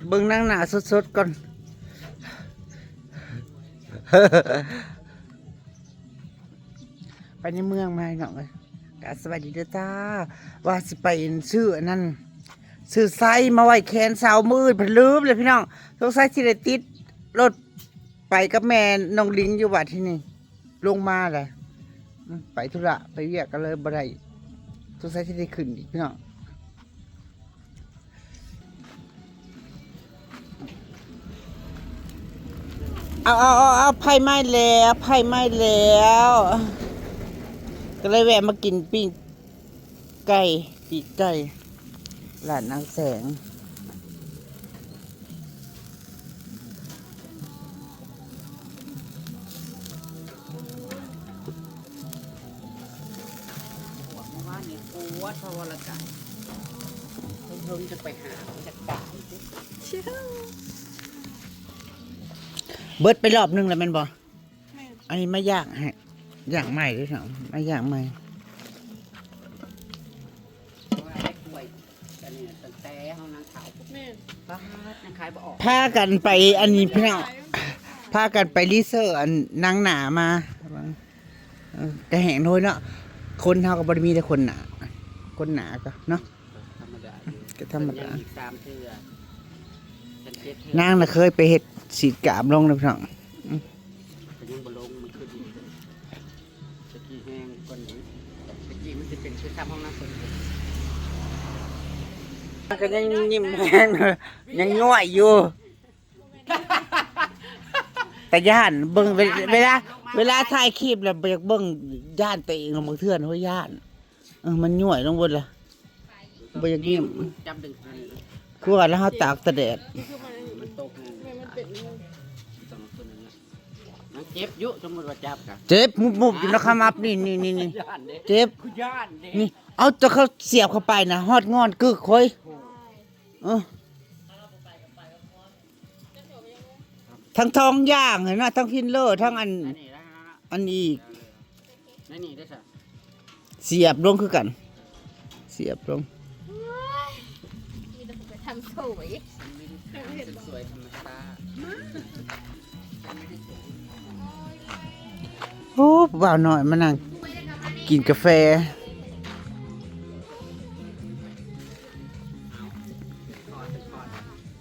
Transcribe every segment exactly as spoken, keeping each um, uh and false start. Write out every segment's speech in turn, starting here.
เบิ่งนางหน้าสดๆก่อน ไปในเมืองมาพี่น้องเอ้ย กะสวัสดีเด้อจ้า ว่าสิไปซื้ออันนั้น ซื้อไซมาไว้แขนเสา มื้ออื่นเพิ่นลืมเลยพี่น้อง สงสัยสิได้ติดรถไปกับแม่น้องลิงอยู่บัดที่นี่ ลงมาเลย อืม ไปธุระ ไปเวียกกันเลยบ่ได้ สงสัยสิได้ขึ้นอีกพี่น้อง เอา เอา เอา เอา ไผไหม้แล้ว ไผไหม้แล้ว ก็เลยแวะมากินปิ้งไก่ ปีกไก่ ร้านนางแสง เมื่อวานนี้ปวดเพราะว่าละกันเพิ่งจะไปหาจากป่าอีก เบิดไปรอบหนึ่งแล้วแม่นบ่ แม่น อันนี้มาย่างให้ ย่างใหม่ด้วยเนาะ มาย่างใหม่ เพราะว่าได้ป่วย อันนี้ตั้งแต่ห้องนางเฒ่า แม่น ป้าดยังขายบ่ออก พากันไปอันนี้พี่น้อง พากันไปรีเสิร์ชอันนางหนามา เออ แต่แห่งน้อยเนาะ คนเฮาก็บ่ได้มีแต่คนหนา คนหนาก็เนาะ ธรรมดาอยู่ ก็ธรรมดา ยังอีกสามเทื่อ ฉันเจ็ดเทื่อ นางน่ะเคยไปเฮ็ดสีดกรามลงนะพี่น้อง อืม ก็ยังบ่ลง มันขึ้นอยู่ ตะกี้แห้งกว่านี้ ตะกี้มันสิเป็นคือทำห้องน้ำคนเดียว มันก็ยังยิ้มแห้ง ยังย้อยอยู่ แต่ย่านเบิ่งเว- เวลา เวลาถ่ายคลิปแล้วบ่อยากเบิ่ง ย่านตัวเองลงบางเทื่อนะเว้ย ย่าน เออ มันย้อยลงเบิดละ บ่อยากยิ้ม จับดึง คือว่าแล้วเฮาตากตะแดด มันตก มันเป็น มันเจ็บอยู่ สมมุติว่าจับกะ เจ็บมุบๆอยู่นะ ขมับนี่ นี่ นี่ นี่ ย่านเด้ เจ็บ กูย่านเด้ นี่ เอาจนเขาเสียบเข้าไปนะ ฮอดงอนกึกโค้ย เออ ทั้งทองอย่างเลยนะ ทั้งฟิลเลอร์ ทั้งอัน อันนี้นะฮะ อันอีก ในนี่ได้สะ เสียบลงคือกัน เสียบลง โอ้ย มีแต่ผู้ไปทำสวย สวยธรรมชาติ โอ้ บ่าวน้อยมานั่งกินกาแฟ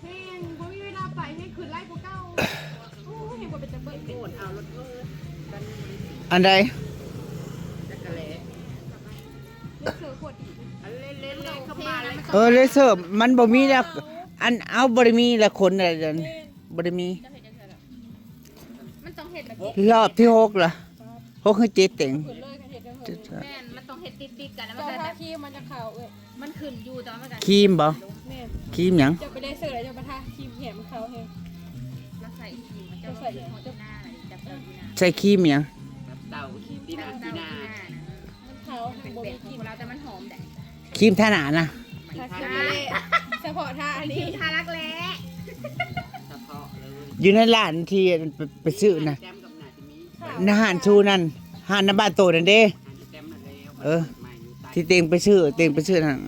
แฮงบ่มีเวลาไป แฮงขึ้นไล่กว่าเก่า โอ้ย แฮงบ่เป็นตาเบิ่ง เป็น อันใด เลือกเสือขวดอีก เออ เลเซอร์มันบ่มีแล้ว อัน เอา บ่ได้มีแล้ว คนอะไรเดี๋ยวนี้ บ่ได้มี มันต้องเฮ็ดแบบนี้ รอบที่หกละ หกคือเจ็ดเต็ง ขึ้นเลยก็เฮ็ดจังซี่ แม่น มันต้องเฮ็ดติดๆกัน แล้วมัน ต้องทาครีมมันจะขาวเอ้ย มันขึ้นอยู่ แต่ว่ามันก็ ครีมบ่ แม่น ครีมหยัง จะไปเลเซอร์แล้วจะมาทาครีมแหมมันขาวแฮง แล้วใส่ครีมมันจะ จะใส่ ลดหน้าอะไร จับเติมหน้า ใส่ครีมหยัง เต่าครีมตีนาตีนา มันขาวแฮง บ่มีกลิ่น เราแต่มันหอมแดด ครีมทาหน้านะ ทาครีมทาเล่ เฉพาะทาอันนี้ ทารักแร้ เฉพาะเลย อยู่ในร้านที่ไป ไปซื้อนะ แจมกับหน้าจะมี ในห้านชูนั่น ห้านในบ้านโตนั่นเด้ อันที่แจมมาแล้ว เออ ใหม่อยู่ใต้ ที่เต็งไปซื้อ เต็งไปซื้อนั่น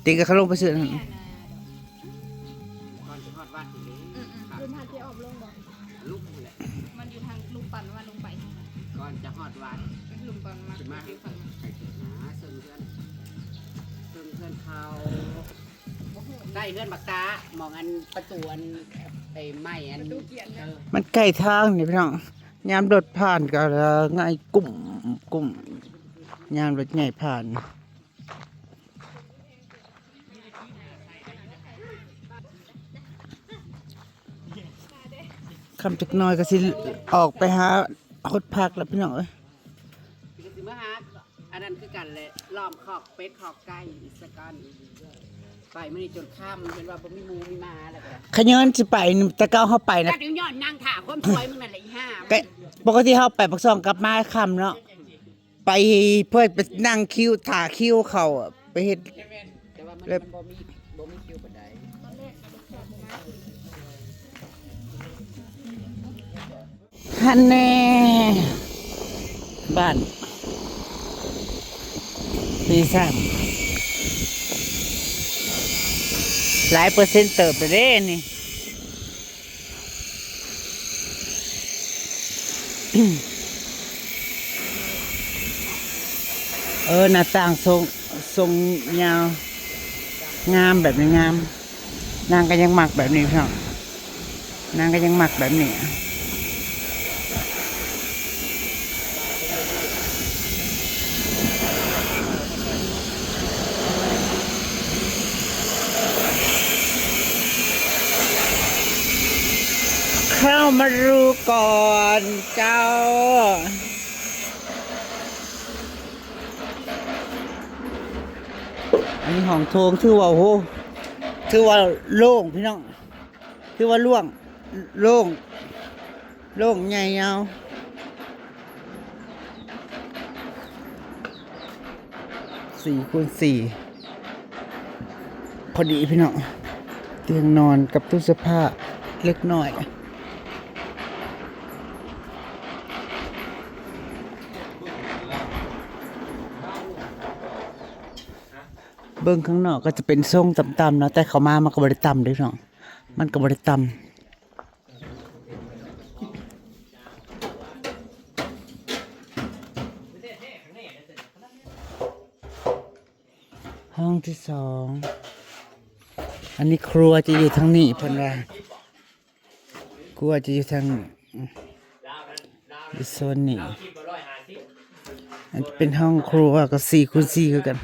เต็งกับเขาลงไปซื้อนั่น ก่อนจะฮอดวัดอยู่นี่ อืมๆ ค่ะ ลุงพาเจ๊ออกลงบ่ ลุกนี่แหละ มันอยู่ทางลุงปั่นว่าลุงไป ก่อนจะฮอดวัด ลุงปั่นมา จะมาให้เพิ่นไข่เกิดหาเซิงเพื่อน เซิงเพื่อนเขา ได้เฮือนบักตา หม่องอันประตูอัน ไอ้ไม้อัน ประตูเกียรตินะ เออ มันใกล้ทางนี่พี่น้อง ยามรถผ่านก็ง่ายกุ้ม กุ้ม ยามรถใหญ่ผ่าน ค่ำจักหน่อยก็สิออกไปหาฮอดพักแล้วพี่น้องเอ้ย สิมาหา อันนั้นคือกันแหละ ล้อมคอกเป็ดคอกไก่อีกสักก้อนอีก ไปมื้อนี้จนค่ำ เห็นว่าบ่มีหมูมีหมาแล้วก็ ขะเยินสิไป แต่เก่าเฮาไปนะ ก็ถึงย้อนนั่งถ่าความสวยมึงนั่นแหละอีห่า ก็ปกติเฮาไปปากซองกลับมาค่ำเนาะ ไปเพื่อไปนั่งคิว ถ่าคิวเขาอะ ไปเฮ็ด แต่ว่ามัน แบบ มันบ่มี บ่มีคิวปานใด ฮันแน่ บ้าน ตีสาม หลายเปอร์เซ็นต์เติบเลยเด้นี่ เออ หน้าต่างทรง ทรงยาว งามแบบนี้งาม นางก็ยังมักแบบนี้พี่น้อง นางก็ยังมักแบบนี้ เข้ามาดูก่อนเจ้า อันนี้ห้องโถง ถือว่า โอ้โห ถือว่าโล่งพี่น้อง ถือว่าโล่ง โล่ง โล่งใหญ่ยาว สี่คูณสี่ พอดีพี่น้อง เตียงนอนกับตู้เสื้อผ้าเล็กน้อย เบิ่งข้างนอกก็จะเป็นทรงต่ำๆเนาะ แต่เข้ามามันก็บ่ได้ต่ำเด้พี่น้อง มันก็บ่ได้ต่ำ ห้องที่สอง อันนี้ครัวจะอยู่ทางนี้เพิ่นว่า ครัวจะอยู่ทางนี้ อยู่โซนนี้ อันเป็นห้องครัวก็สี่คูณสี่คือกัน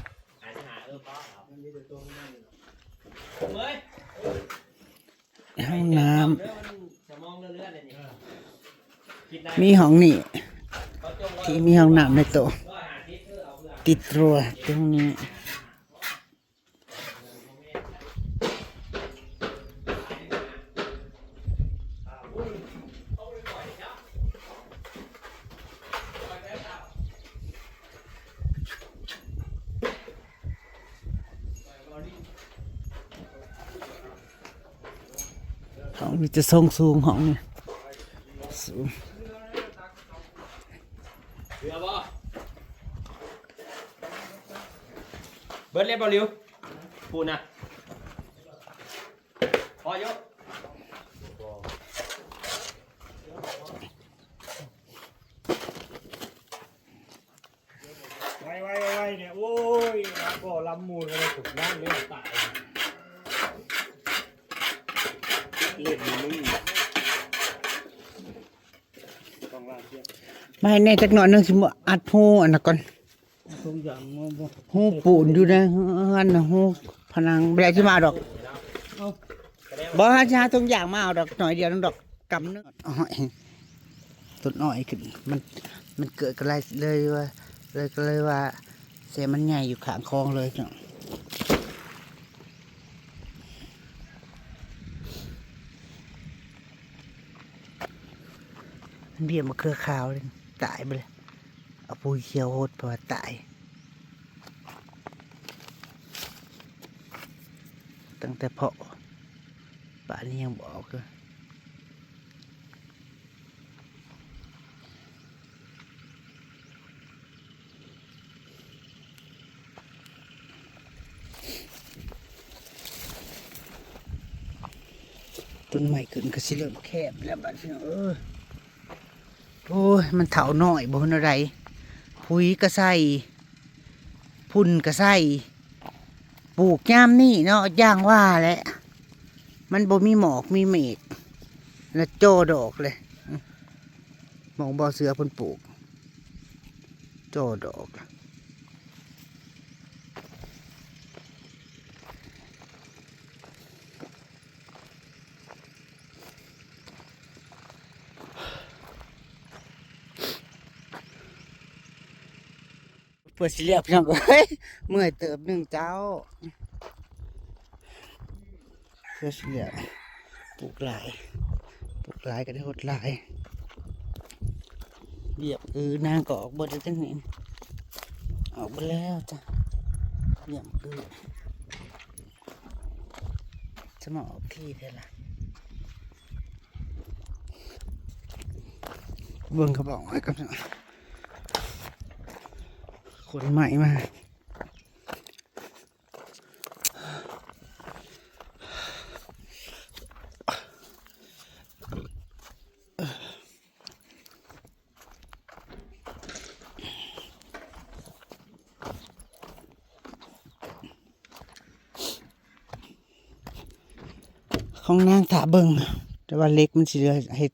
ห้องน้ำ มีห้องนี้ ที่มีห้องน้ำในโตะ ติดรัวตรงนี้ ห้องนี้จะทรงสูง ห้องนี้สูง เหลือบ่เบิดเลยบ่หลิวปูนะพออยู่ ไว้ไว้ไว้ไว้เนี่ย โอ้ยแล้วก็ลำมูลอะไรถูกนั่งเนี่ยตาย เล่นมึง มาให้แน่จักหน่อยหนึง สิมาอัดหูอันนั้นก่อน ทรงอย่างงอบ่ หูปูนอยู่นะ อันนั้นหูผนังบ่ได้สิมาดอก บ่หาสิหาทงยางมาเอาดอก หน่อยเดียวนึงดอก กำนึง อ้อย ต้นอ้อยขึ้น มัน มันเกิดกะไรเลยว่า เลยก็เลยว่า เสียมันใหญ่อยู่ข้างคลองเลยเนาะ มันเบี้ยมะเขือขาวเลย ตายไปเลย เอาปุ๋ยเขียวหดเพราะว่าตาย ตั้งแต่เพาะ ป่านนี้ยังบ่ออกเลย ต้นไม้ขึ้นก็สิเริ่มแคบแล้วบัดนี้เอ้ย โอ้ย มันเฒ่าน้อยบ่เฮ็ดแนวใด ปุ๋ยก็ใส่ พุ่นก็ใส่ ปลูกยามนี้เนาะ อย่างว่าแหละ มันบ่มีหมอกมีเมฆ แล้วจ่อดอกเลย หม่องบ่าวเสือเพิ่นปลูก จ่อดอก เพื่อสิเรียกพี่น้องเอ้ย เมื่อยเติบหนึ่งเจ้า เพื่อสิเรียก ปลูกหลาย ปลูกหลายก็ได้หดหลาย เรียกเออนางก็ออกบ่ได้จังนี้ ออกบ่แล้วจ้ะ เรียกเออ จะมาออกที่เท่าไหร่ เบิ่งกระบอกไว้กับ ขนใหม่มา เ น้องนางถ่าเบิ่ง แต่ว่าเหล็กมันสิเหลือเฮ็ด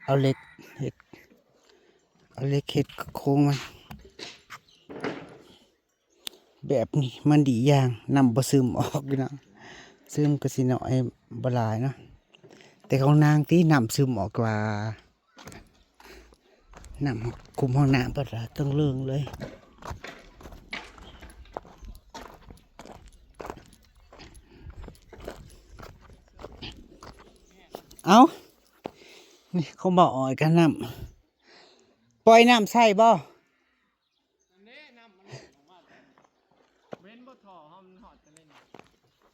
เอาเหล็กเฮ็ด เอาเหล็กเฮ็ดโครงมัน แบบนี้มันดีอย่าง น้ำบ่ซึมออกพี่น้อง ซึมก็สิน้อยบ่หลายเนาะ แต่ของนางติน้ำซึมออกกว่า น้ำคุมห้องน้ำปะละต้องเรื่องเลย เอ้า นี่เขาบอกออยกันน้ำ ปล่อยน้ำใส่บ่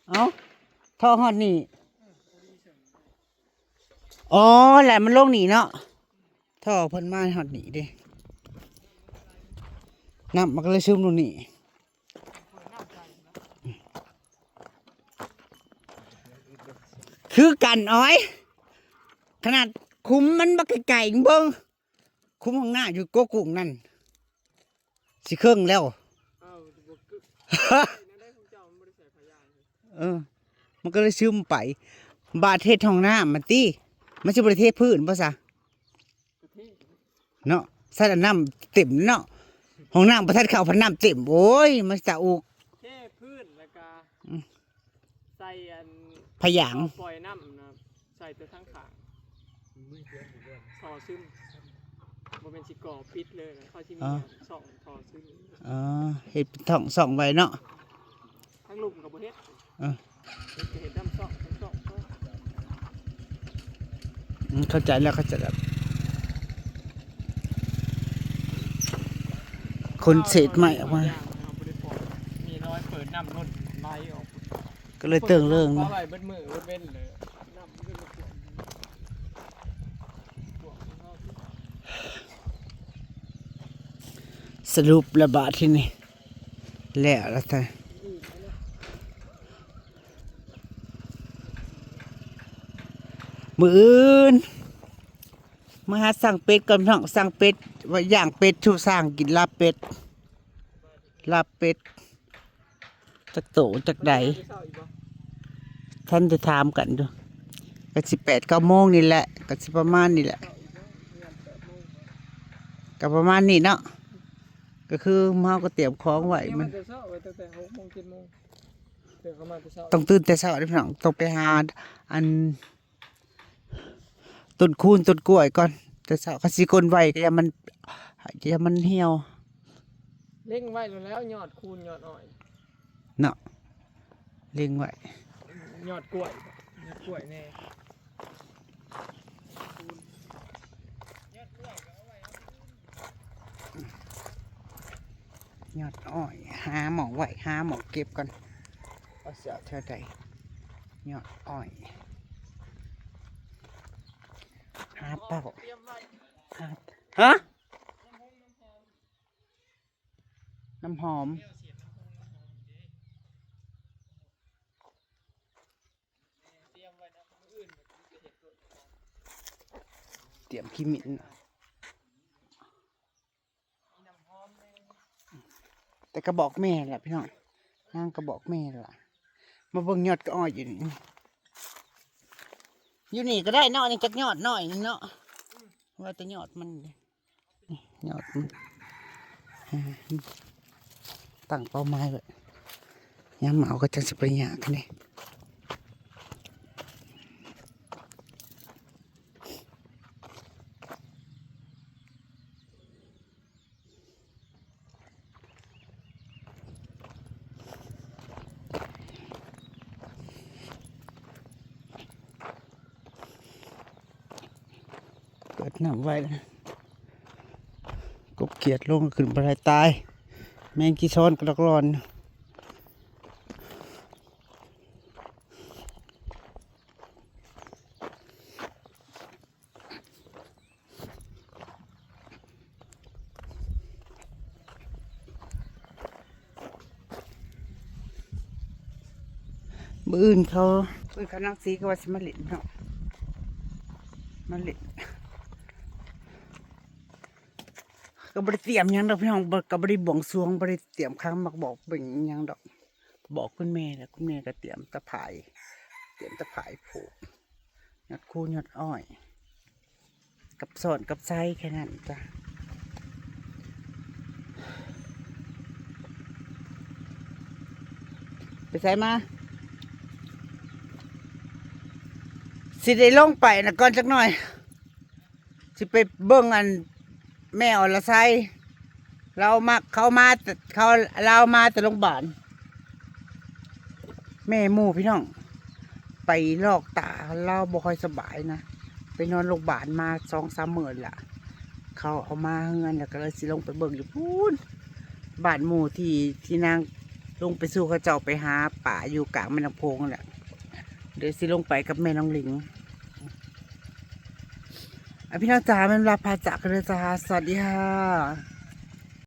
เอ้า ท่อฮอดนี่ อ๋อ แหละมันลงนี่เนาะ ท่อเพิ่นมาฮอดนี่เด้ น้ำมันก็เลยซึมลงนี่ คือกันอ้อย ขนาดคุ้มมันบักไก่ๆเบิ่ง คุ้มข้างหน้าอยู่โกกุ้งนั่น สิเครื่องแล้ว เออ มันก็เลยซึมไป บาดเฮ็ดห้องน้ำมันติ มันสิบ่ได้เทพื้นบ่ซะ เนาะ ใส่น้ำเต็มเนาะ ห้องน้ำบ่ทันเข้าพันน้ำเต็ม โอ้ย มันจะอุก เทพื้นแล้วก็ อืม ใส่อัน ผยาง ปล่อยน้ำนะ ใส่แต่ทั้งข้าง ท่อซึม บ่แม่นสิก่อปิดเลยนะ เขาสิมี อ๋อ ช่องท่อซึม อ๋อ เฮ็ดเป็นท่องช่องไว้เนาะ ทั้งลุ่มก็บ่เฮ็ด เออ เฮ็ดก็เฮ็ดดำซอกดำซอก อืม เข้าใจแล้ว เข้าใจแล้ว คนเศษไม้ออกมา มีรอยเปิดน้ำล้นไหลออก ก็เลยเติ่งเรื่อง เปิดน้ำขอไหลเบิดมื้อเบิดเว้นเลย สรุปแล้วบาดที่นี่ แล้วละแต่ มื้ออื่น มาหาสั่งเป็ดก่อนพี่น้อง สั่งเป็ด ว่าย่างเป็ด ชูสั่งกินลาบเป็ด ลาบเป็ด จักโตจักใด ท่านจะถามกันดู ก็สิแปดเก้าโมงนี่แหละ ก็สิประมาณนี่แหละ ก็ประมาณนี้เนาะ ก็คือเฮาก็เตรียมของไว้ มัน มาแต่เช้า ไว้ตั้งแต่หกโมง เจ็ดโมง เดี๋ยวเขามาแต่เช้า ต้องตื่นแต่เช้าเด้อพี่น้อง ต้องไปหาอัน ต้นคูนต้นกล้วยก่อน แต่เช้า คันสิกลนไว้ก็อย่ามัน อย่ามันเหี่ยว เล็งไว้แล้ว ยอดคูนยอดอ้อย เนาะ เล็งไว้ ยอดกล้วย ยอดกล้วยแน่ ยอดอ้อย หาหม่องไว้ หาหม่องเก็บก่อน ว่าสิเอาแถวใด ยอดอ้อย หาเป้า เตรียมไว้ หา ฮะ น้ำหอม เตรียมขี้หมิ่น แต่ก็บอกแม่แหละพี่น้อง นางก็บอกแม่แหละ มาเบิ่งยอดกะอ้อยอยู่นี่ อยู่นี่ก็ได้เนาะ นี่จักยอดน้อยหนึ่งเนาะ ว่าแต่ยอดมัน ยอดมัน ตั้งเป้าหมายไว้ ยามเหมาก็จังสิไปยากนี่ เปิดน้ำไว้นะ กบเขียดลงขึ้นบ่ได้ตาย แมงจีซอนกระดอกร้อน มื้ออื่นเขา มื้ออื่นเขานางสีก็ว่าสิมาเล่นเนาะ มาเล่น ก็บ่ได้เตรียมหยังดอกพี่น้อง บ่ ก็บ่ได้บวงสรวง บ่ได้เตรียมขันหมากบอกเป็นหยังดอก บอกคุณแม่แหละ คุณแม่ก็เตรียมตะไคร้ ต ตะไคร้ผูก ยอดคูยอดอ้อย กับสอนกับไส้แค่นั้นจ้ะ ไปไสมา สิได้ลงไปนะก่อนจักหน่อย สิไปเบิ่งอันแม่อรไซ เรามา เขามาแต่ เขา เรามาแต่โรงพยาบาล แม่หมู่พี่น้อง ไปลอกตา เราบ่ค่อยสบายนะ ไปนอนโรงพยาบาลมาสองสามมื้อละ เขาเอามาเฮือนแล้วก็เลยสิลงไปเบิ่งอยู่พู้น บ้านหมู่ที่ ที่นางลงไปสู่เขาเจ้าไปหาปลาอยู่กลางแม่น้ำโขงนั่นแหละ เดี๋ยวสิลงไปกับแม่น้องหลิง อ่ะพี่น้องจ๋า แม่นลาพาจากกันเลยจ้า สวัสดีค่ะ